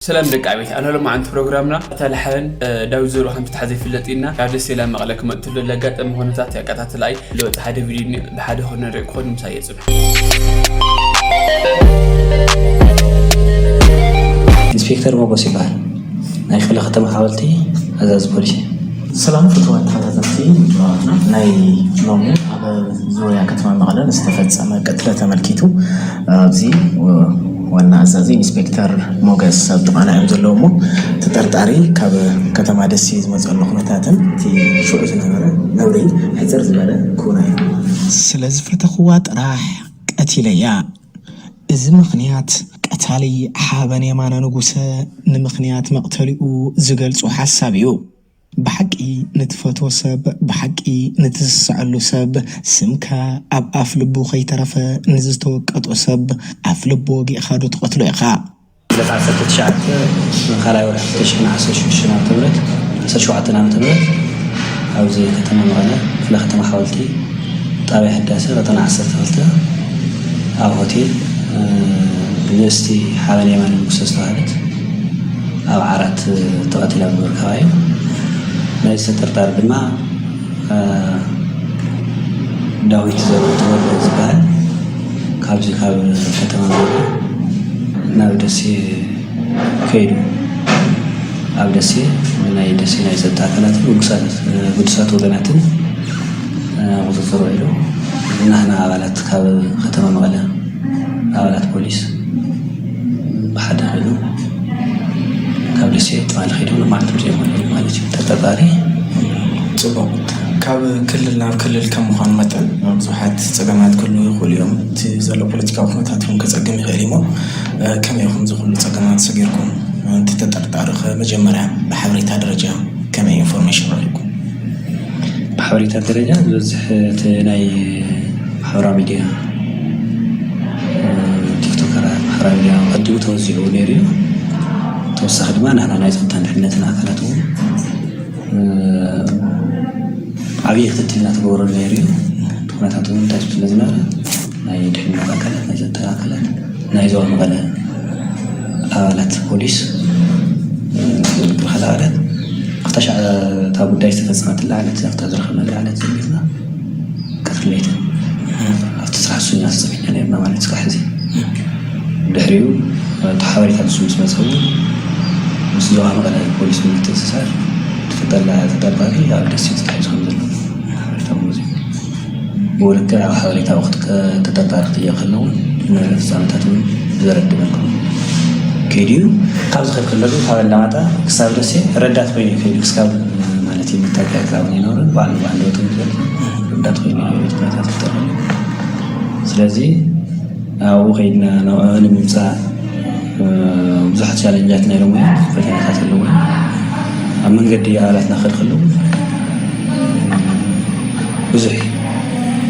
ሰላም ደቂ ኣቤት፣ ኣነ ሎማዓንቲ ፕሮግራምና እታ ለሓበን ዳዊት ዘርኡ ከም ትታሓዝ ይፍለጥ ኢና። ካብ ደሴ ላብ መቐለ ክመጽእ እንተሎ ለጋጠመ ኩነታት የቀታትል ኣይ። ለወጥ ሓደ ቪድዮ እኒኦ፣ ብሓደ ክነርኢ ክኾን ምሳይ የጽንሑ። ኢንስፔክተር ሞጎስ ይበሃል። ናይ ክፍለ ከተማ ሓወልቲ ኣዛዚ ፖሊስ። ሰላም ፍትዋት ተኸታተልቲ ምድባትና፣ ናይ ሎሚ ኣብ ዙርያ ከተማ መቐለ ዝተፈጸመ ቅትለት ተመልኪቱ ኣብዚ ዋና ኣዛዚ ኢንስፔክተር ሞገስ ኣብ ጥቓና እዮም ዘለዉ። እሞ ተጠርጣሪ ካብ ከተማ ደሴ ዝመፀሉ ኩነታትን እቲ ሽዑ ዝነበረ ነብሪ ሕፅር ዝበለ ክውና እዩ። ስለ ዝፈተኽዋ ጥራሕ ቀቲለያ። እዚ ምኽንያት ቀታሊ ሓበን የማነ ንጉሰ ንምኽንያት መቕተሊኡ ዝገልጾ ሓሳብ እዩ። ብሓቂ ንትፈትዎ ሰብ፣ ብሓቂ ንትስስዐሉ ሰብ፣ ስምካ ኣብ ኣፍ ልቡ ከይተረፈ ንዝተወቀጦ ሰብ ኣፍ ልቡ ወጊእኻ ዶ ትቐትሎ ኢኻ? ዕለት ዓሰርተ ትሽዓተ ካልኣይ ወርሒ ክልተ ሽሕን ዓሰርተ ሽዱሽተን ዓመተ ምህረት፣ ዓሰርተ ሸውዓተ ዓመተ ምህረት ኣብዚ ከተማ መቐለ ክፍለ ከተማ ሓወልቲ ጣብያ ህዳሰ ቀጠና ዓሰርተ ክልተ ኣብ ሆቴል፣ እ፣ ንእስቲ ሓበን የማነ ንጉሰ ዝተባህለት ኣብ ዓራት ተቐቲላ ብምርካባ እዩ። ናይዚ ተጠርጣሪ ድማ፣ እ፣ ዳዊት ዘርኡ ተወልደ ዝበሃል ካብዚ ካብ ከተማ መቐለ ናብ ደሴ ከይዱ። ኣብ ደሴ ብናይ ደሴ ናይ ጸጥታ ኣካላትን ግዱሳት፣ ግዱሳት ወገናትን፣ እ፣ ቁጽጽር ውዒሉ። ናህና ኣባላት ካብ ከተማ መቐለ ኣባላት ፖሊስ ብሓደ ኮይኑ ካብ ደሴ ትማሊ ከይዶም ንመዓልቲ ምጽኦም ኣለዉ ማለት እዩ። ተጠርጣሪ ጽቡቕ። ካብ ክልል ናብ ክልል ከም ምዃኑ መጠን ብዙሓት ጸገማት ክህልዉ ይኽእሉ እዮም። እቲ ዘሎ ፖለቲካዊ ኩነታት እውን ከጸግም ይኽእል እዩ። እሞ፣ እ፣ ከመይ ኢኹም እዚ ኩሉ ጸገማት ሰጊርኩም? እቲ ተጠርጣሪ ከ መጀመርያ ብሓበሬታ ደረጃ ከመይ ኢንፎርሜሽን ረኺብኩም? ብሓበሬታ ደረጃ ዝበዝሕ እቲ ናይ ማሕበራዊ ሚድያ፣ እ፣ ቲክቶከራት፣ ማሕበራዊ ሚድያ ቀዲሙ ተወዚዑ ነይሩ እዩ። ተወሳኺ ድማ ንሕና ናይ ጸጥታን ድሕነትን ኣካላት እውን፣ እ፣ ዓብዪ ክትትል እናተገበረሉ ነይሩ እዩ። እቲ ኩነታት እውን እንታይ ስለ ዝነበረ ናይ ድሕነት ኣካላት፣ ናይ ጸጥታ ኣካላት፣ ናይ ዞባ መቐለ ኣባላት ፖሊስ፣ እ፣ ምክልኻል ኣባላት፣ ክልተ ሻዕ እታ ጉዳይ ዝተፈጸመትላ ዕለት፣ ኣብታ ዝረኸብናላ ዕለት ጀሚርና ቀትሪ ለይትን ኣብቲ ስራሕ እሱኛ ተጸሚድና ነርና ማለት እዩ። ክሳብ ሕዚ ድሕሪኡ፣ እ፣ እቲ ሓበሬታ ንሱ ምስ መጸ እውን ምስ ዞባ መቐለ ፖሊስ ብምትእስሳር፣ እቲ ተጠላ-፣ ተጠርጣሪ ኣብ ደሴ ተታሒዙ ከም ዘሎ ሓበሬታ እውን ወጺኡ። ብወልክዕ ኣብ ሓበሬታ ወቕቲ ከ-፣ ተጠርጣሪ ክጥየቕ ከለዉ ዝነበረ ፍጻመታት እውን ብዘረድእ መልክዑ ከይዱ እዩ። ካብ ዝኸድ ከሎ ግን ካብ ኣላማጣ ክሳብ ደሴ ረዳት ኮይኑ እዩ ከይዱ። ክሳብ ማለት እዩ መታወቂያ ክሳብ ዘይነበረ ባዕሉ ብሃንደበቱ ዝገልጽ ረዳት ኮይኑ እዩ ከይዱ። ኩነታት ተጠርጣሪ። ስለዚ ኣብኡ ከይድና ንዕኡ ንምምጻእ፣ እ፣ ብዙሓት ቻለንጃት ነይሮም እዮም፣ ፈተናታት ኣለዎ። ኣብ መንገዲ ኣባላትና ክኸድ ከለዉ ብዙሕ፣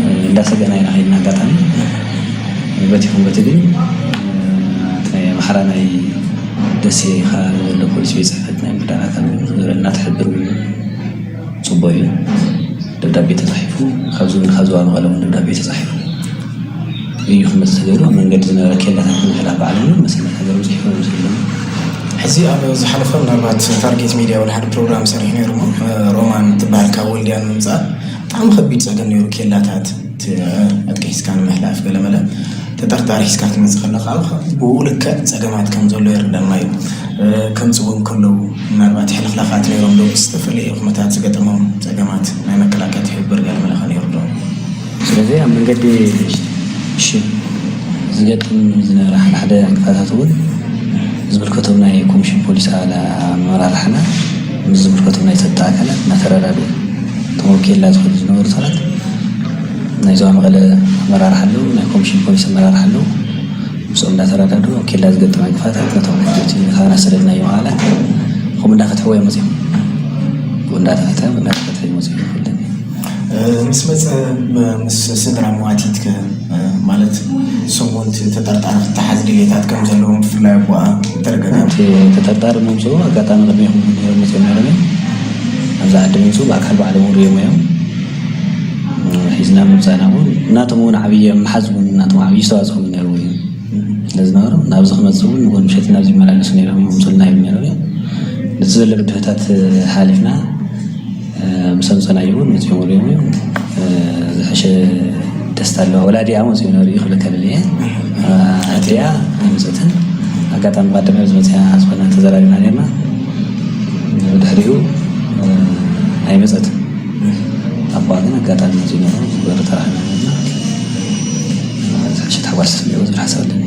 እ፣ እንዳሰገና ኢና ከይድና። ኣጋጣሚ በቲ ይኹን በቲ ግን፣ እ፣ እቲ ናይ ኣምሓራ ናይ ደሴ ከባቢ ዘሎ ፖሊስ ቤት ጽሕፈት ናይ ምርዳእ ኣካል እውን እናተሕብር እውን ጽቡቕ እዩ። ደብዳቤ ተጻሒፉ፣ ካብዚ እውን ካብ ዞባ መቐለ እውን ደብዳቤ ተጻሒፉ እዩ ክመጽእ ተገይሩ። ኣብ መንገዲ ዝነበረ ኬላታት ንምሕላፍ ባዕሎም እውን መሰል ሃገሮም ጽሒፎም እዮም ዝህልዉ። ሕዚ ኣብ ዝሓለፈ ምናልባት ታርጌት ሚድያ ወላ ሓደ ፕሮግራም ሰሪሑ ነይሩ እሞ፣ እ፣ ሮማን ትበሃል ካብ ወልድያ ንምምጻእ ብጣዕሚ ከቢድ ጸገም ነይሩ። ኬላታት እቲ፣ እ፣ ኣጥቂስካ ንምሕላፍ ገለመለ ተጠርጣሪ ሒዝካ ክትመጽእ ከለኻ ብኡ ልክዕ ጸገማት ከም ዘሎ የርደና እዩ። እ፣ ከምጽኡ ከለዉ ምናልባት ሕልኽላኻት ነይሮም ዶ? ዝተፈለየ ኩነታት ዝገጠሞም ጸገማት ናይ መከላከያ ትሕብር ገለመለ ከ ነይሩ ዶ? ስለዚ ኣብ መንገዲ፣ እሺ፣ ዝገጥም ዝነበረ ሓደ ሓደ ዕንቅፋታት እውን ዝምልከቶም ናይ ኮሚሽን ፖሊስ ኣባላ-፣ ኣመራርሓና ምስ ዝምልከቶም ናይ ጸጥታ ኣካላት እናተረዳድኡ፣ እቶም ኣብ ኬላ ዝኸዱ ዝነበሩ ሰባት ናይ ዞባ መቐለ ኣመራርሓ ኣለዉ፣ ናይ ኮሚሽን ፖሊስ ኣመራርሓ ኣለዉ። ምስኦም እንዳተረዳድኡ ኣብ ኬላ ዝገጠመ ዕንቅፋታት ነቶም ዓበይቲ ካባና ዝሰደድናዮም ኣባላት ከምኡ እንዳፈትሕዎ እዮም መጺኦም። ከምኡ እንዳተፈትሐ፣ እንዳተፈትሐ እዩ መጺኡ። ኩለን እ፣ ምስ መጸ፣ ብ-፣ ምስ ስድራ መዋቲት ከ፣ እ፣ ማለት ንሶም እውን እቲ ተጠርጣሪ ክተሓዝ ድሌታት ከም ዘለዎም ብፍላይ ኣቦኣ ብተደጋጋሚ እቲ ተጠርጣሪ ምምፅኡ ኣጋጣሚ ቅድሚኹም እውን ነይሮም መፂኦም ነይሮም እዮም። ኣብዚ ዓዲ ምምፅኡ ብኣካል ባዕሎም እውን ርእዮም እዮም። እ፣ ሒዝና ምምፃእና እውን ናቶም እውን ዓብዪ ምሓዝ እውን ናቶም ዓብዪ ኣስተዋፅኦ እውን ነይርዎ እዩ። ዝነበሩ ናብዚ ክመፅእ እውን ንጎን ምሸት ናብዚ ይመላለሱ ነይሮም፣ ምምፅኡልና ይብሉ ነይሮም እዮም። ነቲ ዘሎ ብድሆታት ሓሊፍና ምስ ኣምፀናዮ እውን መፅኦም ሪኦም እዮም። ዝሐሸ ደስታ ኣለዋ። ወላዲኣ መፅኡ ነሩ ክብለካ ደልየ። ኣዲኣ ኣይመፀትን። ኣጋጣሚ ቀደመ ዝመፅያ ዝኾነ ተዘራሪብና ነርና። ብድሕሪኡ ኣይመፀትን። ኣቦኣ ግን ኣጋጣሚ መፅኡ ነሩ ዝበሩ ተራኺብና ነርና። ዝሐሸ ታሕጓስ ስምዒት ዝብል ሓሳብ ኣለኒ።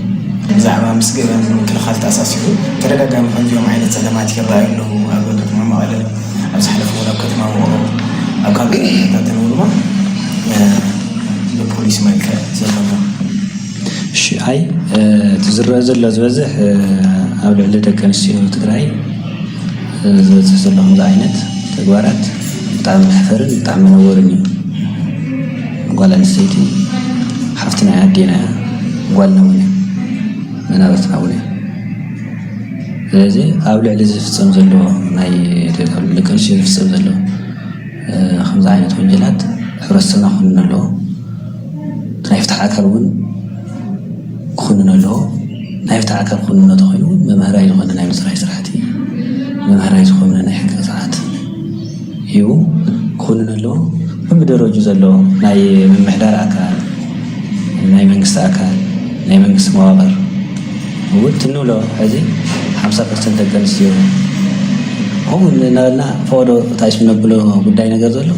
ብዛዕባ ምስ ገበን ምክልኻል ተኣሳሲሩ ተደጋጋሚ ከምዚኦም ዓይነት ፀገማት ይረኣዩ ኣለዉ። ኣብ ከተማ መቐለ፣ ኣብ ዝሓለፈ እውን ኣብ ከተማ ውቕሮ፣ ኣብ ካልእ ከተማታት እውን ድማ ብፖሊስ መልክዕ ዘሎ። ሽኣይ እቲ ዝረአ ዘሎ ዝበዝሕ ኣብ ልዕሊ ደቂ ኣንስትዮ ትግራይ ዝበፅሕ ዘሎ ከምዚ ዓይነት ተግባራት ብጣዕሚ መሕፈርን ብጣዕሚ መነወርን እዩ። ጓል ኣንስተይቲ ሓፍትና ኣዴና እያ፣ ጓልና እውን እያ፣ መናብርትና እውን እያ። ስለዚ ኣብ ልዕሊ ዝፍፀም ዘሎ ናይ ደቂ ኣንስትዮ ዝፍፀም ዘሎ ከምዚ ዓይነት ወንጀላት ሕብረተሰብና ክኹንን ኣለዎ። ናይ ፍትሒ ኣካል እውን ክኹንን ኣለዎ። ናይ ፍትሒ ኣካል ክኹንኖ ተኾይኑ እውን መምሃራይ ዝኾነ ናይ ምፅራይ ስራሕቲ፣ መምሃራይ ዝኾነ ናይ ሕጊ ቅፅዓት ሂቡ ክኹንን ኣለዎ። በብደረጁ ዘሎ ናይ ምምሕዳር ኣካል፣ ናይ መንግስቲ ኣካል፣ ናይ መንግስቲ መዋቕር እውን ትንብሎ ሕዚ ሓምሳ ፐርሰንት ደቂ ኣንስትዮ ከምኡ እናበልና ፈቐዶ ታይሱ ነብሎ ጉዳይ ነገር ዘሎ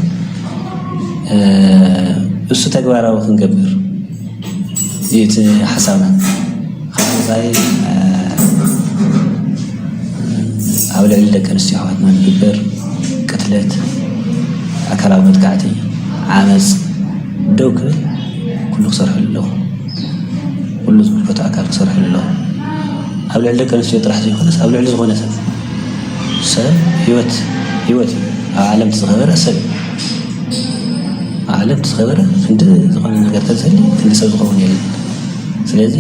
እሱ ተግባራዊ ክንገብር እዩ እቲ ሓሳብና። ካብ ወፃኢ ኣብ ልዕሊ ደቂ ኣንስትዮ ኣሕዋትና ዝግበር ቅትለት፣ ኣካላዊ መጥቃዕቲ፣ ዓመፅ ደው ክብል ኩሉ ክሰርሐሉ ኣለዎ። ኩሉ ዝምልከቶ ኣካል ክሰርሐሉ ኣለዎ። ኣብ ልዕሊ ደቂ ኣንስትዮ ጥራሕ ዘይኮነስ ኣብ ልዕሊ ዝኾነ ሰብ፣ ሰብ ህይወት፣ ህይወት እዩ። ኣብ ዓለም እቲ ዝኸበረ ሰብ እዩ። ኣብ ዓለም እቲ ዝኸበረ ክንዲ ዝኾነ ነገር ተዝህሊ ክንዲ ሰብ ዝኸውን የለን። ስለዚ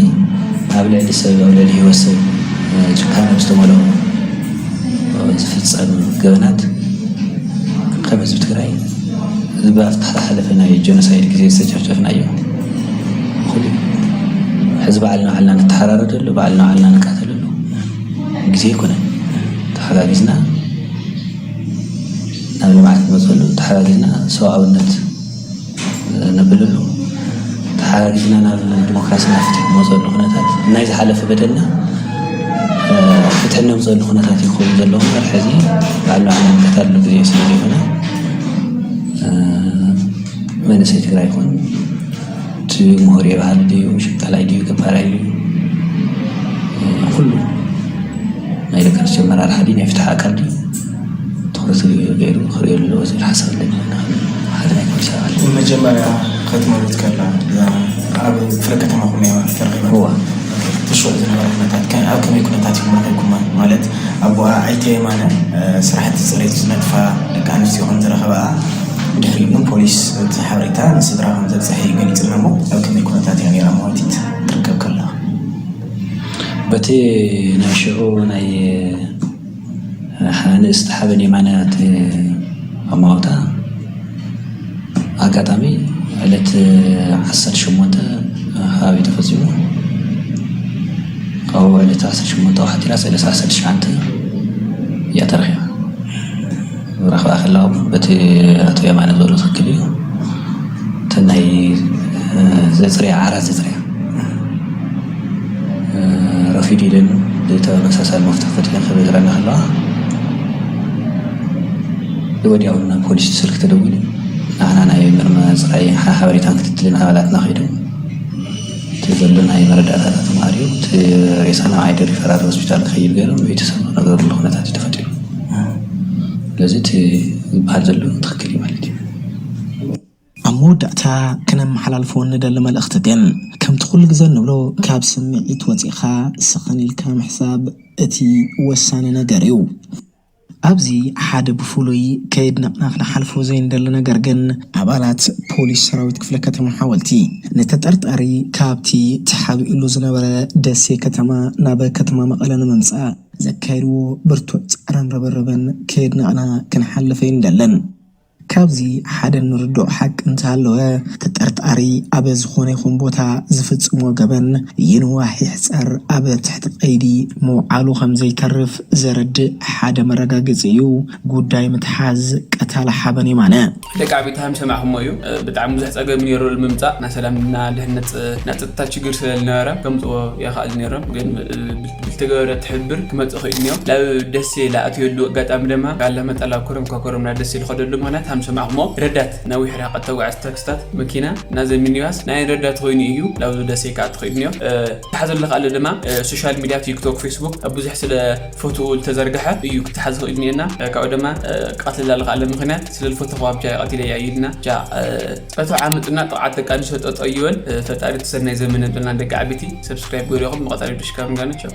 ኣብ ልዕሊ ሰብ፣ ኣብ ልዕሊ ህይወት ሰብ ጭካነ ዝተመልኦ ዝፍፀም ገበናት ከም ህዝቢ ትግራይ ብዝሓለፈ ናይ ጀኖሳይድ ግዜ ዝተጨፍጨፍናዮ ኩሉ ሕዚ ባዕልና ባዕልና ንተሓራረደሉ፣ ባዕልና ባዕልና ንቃተለሉ ግዜ ኣይኮነን። ተሓጋጊዝና ናብ ልምዓት ንመፀሉ፣ ተሓጋጊዝና ሰብኣውነት ነብለሉ፣ ተሓጋጊዝና ናብ ዲሞክራሲ ናብ ፍትሒ ንመፀሉ ኩነታት፣ ናይ ዝሓለፈ በደልና ፍትሒ ነምፀሉ ኩነታት ይኸውን ዘለዎ እምበር ሕዚ ባዕልና ንቃተለሉ ግዜ ስለ ዘይኮነ መንእሰይ ትግራይ ይኹን እቲ ምሁር የባህል ድዩ፣ ሸቃላይ ድዩ፣ ገባራይ ድዩ፣ ኩሉ ናይ ደቂ ኣንስትዮ ኣመራርሓ ድዩ፣ ናይ ፍትሒ ኣካል ድዩ፣ ትኹረት ገይሩ ክርእዮ ኣለዎ ዝብል ሓሳብ ኣለኒ። ሓደ ናይ ፖሊስ ኣባል። መጀመርያ ክትመርት ከላ፣ እዛ ኣብ ክፍለ ከተማኹም እያ ተረኺባ? እዋ። እቲ ሽዑ ዝነበረ ኩነታት ከ-፣ ኣብ ከመይ ኩነታት ኢኹም ረኺብኩማ? ማለት፣ ኣቦኣ ኣይተ የማነ፣ እ፣ ስራሕቲ ፅሬት ዝነጥፋ ደቂ ኣንስትዮ ከም ዝረኸባ፣ ብድሕሪኡ ግን ፖሊስ እቲ ሓበሬታ ንስድራ ከም ዘብፀሐ እዩ ገሊፅልና እሞ፣ ኣብ ከመይ ኩነታት እያ ነይራ እማወቲት ትርከብ ከላ? በቲ ናይ ሽዑ ናይ ንእስቲ ሓበን የማነ እቲ ኣማውታ ኣጋጣሚ ዕለት ዓሰርተ ሸሞንተ ከባቢ ተፈፂሙ። ካብኡ ዕለት ዓሰርተ ሸሞንተ ሓቲላ ሰለስተ ዓሰርተ ትሽዓተ እያ ተረኺባ። ረኽባ ከላ እውን በቲ ኣቶ የማነ ዝበሎ ትኽክል እዩ። እቲ ናይ፣ እ፣ ዘፅርያ፣ ዓራት ዘፅርያ፣ እ፣ ረፊዱ ኢለን ብተመሳሳሊ መፍትሕ ፈቲሐን ክብረዝረና ከለዋ፣ ወዲያው ናብ ፖሊስ ስልክ ተደዊሉ፣ ንዓና ናይ ምርመራ ፅራይ ሓ-፣ ሓበሬታን ክትትልን ኣባላትና ከይዶም፣ እቲ ዘሎ ናይ መረዳእታታት ተማሃሪኡ፣ እቲ ሬሳ ናብ ዓይደር ሪፈራል ሆስፒታል ክኸይድ ገይሮም፣ ቤተሰብ ነገርሉ ኩነታት እዩ ተፈጢሩ። ስለዚ እቲ ዝበሃል ዘሎ ትኽክል እዩ ማለት እዩ። ኣብ መወዳእታ ክነመሓላልፎ እንደሊ መልእኽቲ ግን፣ ከምቲ ኩሉ ግዜ እንብሎ፣ ካብ ስምዒት ወጺኻ ስኽን ኢልካ ምሕሳብ እቲ ወሳኒ ነገር እዩ። ኣብዚ ሓደ ብፍሉይ ከየድነቕና ክንሓልፎ ዘይንደሊ ነገር ግን፣ ኣባላት ፖሊስ ሰራዊት ክፍለ ከተማ ሓወልቲ፣ ንተጠርጣሪ ካብቲ ተሓቢእሉ ዝነበረ ደሴ ከተማ ናብ ከተማ መቐለ ንምምጻእ ዘካየድዎ ብርቱዕ ጻዕርን ርብርብን ከየድነቕና ክንሓልፍ ኣይንደልን። ካብዚ ሓደ ንርድኦ ሓቂ እንተሃለወ፣ ተጠርጣሪ ኣብ ዝኾነ ይኹን ቦታ ዝፍጽሞ ገበን ይንዋሕ ይሕጸር ኣብ ትሕቲ ቀይዲ ምውዓሉ ከም ዘይተርፍ ዘረድእ ሓደ መረጋገጺ እዩ። ጉዳይ ምትሓዝ ቀታሊ ሓበን የማነ። ደቂ ዓበይቲ ከም ሰማዕኹሞ እዩ። ብጣዕሚ ብዙሕ ጸገም ነይሩ ንምምጻእ። ናይ ሰላም፣ ናይ ድሕነት፣ ናይ ጸጥታ ችግር ስለ ዝነበረ ከምጽዎ ይኽኣል ነይሮም። ግን ብዝተገበረ ትሕብር ክመጽእ ክኢሉ ነይሩ። ናብ ደሴ ዝኣትየሉ ኣጋጣሚ ድማ ካብ ኣላማጣ ናብ ኮረም፣ ካብ ኮረም ናብ ደሴ ዝኸደሉ ምኽንያት ከም ሰማዕኹሞ ረዳት ነዊሕ ርሕቀት ተጓዓዝቲ ታክስታት መኪና ናዘ ሚኒባስ ናይ ረዳት ኮይኑ እዩ ናብ ደሴ ክኣቱ ክኢሉ ነይሩ። ተሓዘሉ ካለ ድማ ሶሻል ሚድያ ቲክቶክ፣ ፌስቡክ ኣብ ብዙሕ ስለ ፎቶ ዝተዘርግሐ እዩ ክተሓዝ ክኢሉ ነይሩ። ካብኡ ድማ ቀትል ላለ ካለ ምኽንያት ስለ ዝፈተኹ ኣብጃ ቀቲለ እያ ኢልና ጃ ጸቶ ዓመጽና ጥቕዓት ደቂ ኣንስትዮ ጠጠው ይበል። ፈጣሪ ተሰናይ ዘመን የምጽልና ደቂ ዓበይቲ። ሰብስክራይብ ገሪኹም መቐጻሊ ድሽካ ምንጋነቸው።